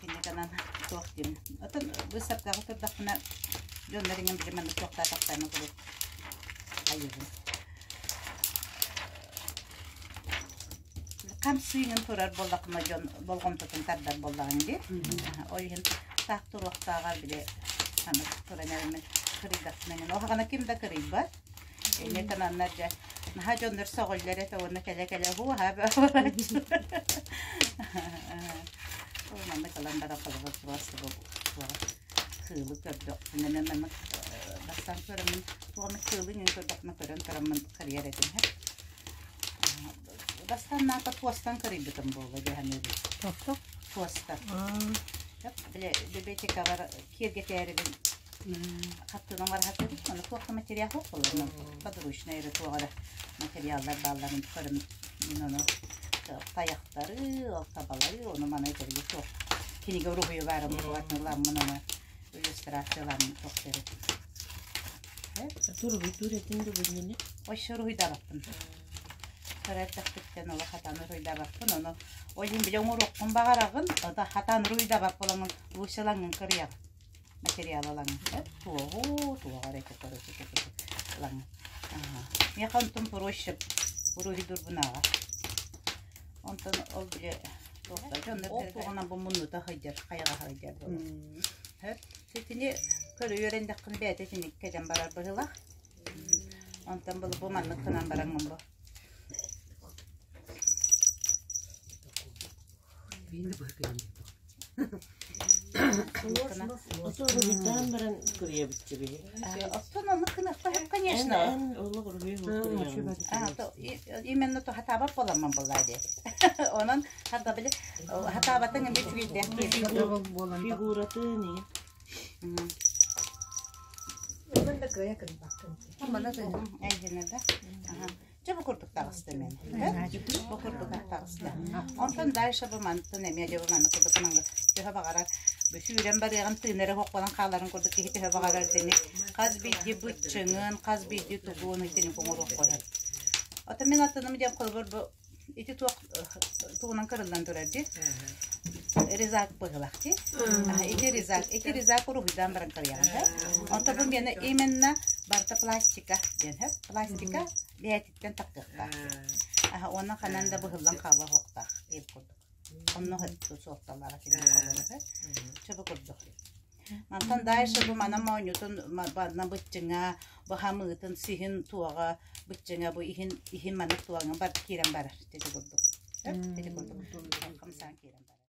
Киниганан туох диэн. Отон быыстапкаҕа турдахпына дьоннор иҥэн били маннык туохтаатахтарына куруук айыыбын. Хамсыыгын турар буоллаххына дьон болҕомтотун тардар буоллаҕыҥ дии. Ол иһин таах туруохтааҕар били аны туран эрэммин кырыйдахпына иҥин. Оһоҕоно ким да кырыйбат. Эмиэ тананнар дьэ наһаа дьоннор сөҕөллөр этэ уонна кэлэ-кэлэ һуу-һаа бөҕө Ол маннык ылан баран холобур просто бу кыылы көрдөхпүнэ маннык бастаан көрөммүн туох эмит кыылы иҥин көрдөхпүнэ көрөн тураммын кырыйар этим Бастаан наата туостан кырыйбытым буолла дии саныыбын. Туохтан? Туостан. Били библиотекабар киэргэтээрибин хаттыынан барахатыбыт. Ону туох да материал суох буолар. Подручный эрэ туох эрэ материаллар баалларын көрөн мин ону тайахтары, ол табалары, ону маны этэргэ суох. Кинигэ уруһуйа баарын буолугар ыламмын ону иллюстрациялааммын туох дэрэ. Туругуйдуур этиҥ да бу Өссө уруһуйдаабаппын. Кыра эрдэхпиттэн олох хатаан уруһуйдаабаппын. Ону ол иһин бile оҥоруоххун баҕараҕын, ото хатаан уруһуйдаабат буоламмын лучше ылаҥҥын кырыйаҕын. Материал ылаҥҥын. Туоҕу, туоҕа эрэ короче ылаҥҥын. Миэхэ онтон проще уруһуйдуурбунааҕа. Онтон ол бile туохта дьоннор туоҕунан бу муннута сылдьар, хайаҕа сылдьар буолар. Итини көрө үөрэндэххинэ бэйэтэ итинник кэлэн барар быһыылаах. Онтон былы бу маннык гынан бараҥҥын бу. Уруһуйдаан баран кырыйабытчы биһи. Оттон оннук гыныахха сөп, конечно. Эн олох уруһуй Именно то хатаабат буоламмын буоллаа дии. Онон хата били хатаабатыҥ эмиэ үчүгэйдээх Фигуратын и Онон да кыайа кырбаккын. Эйгэнэ да. Дьэ бу курдук таҕыста мен. Бу курдук таҕыста. Онтон дальше бу мантан эмиэ дьэ бу маннык курдук маннык төһө баҕарар бу сүүрэн барыаҕын тыынара суох буолан хааларын курдук киһи төһө баҕарар итини хас биирдии быччыҥын, хас биирдии тугун итини оҥоруохха сөп. Ото мин атыным диэн холобур бу ити туох тугунан кырыллан турар дии резак быһылах дии ити резак ити резак уруһуйдаан баран кырыйаҕын һэ онто бу миэнэ именно барыта пластика диэн һэ пластика бэйэтиттэн тахтыахтаах аха уонна ханан да быһыллан хаалыа суохтаах диэн курдук онно суолталаах итинник холобур һэ чэ бу курдук Мантан дальше бу манан моонньутун манна быччыҥа, бу хамыытын сиһин туоҕа быччыҥа бу иһин иһин маннык туоҕа бар киирэн барар ити курдук. Ити курдук хамсаан киирэн барар.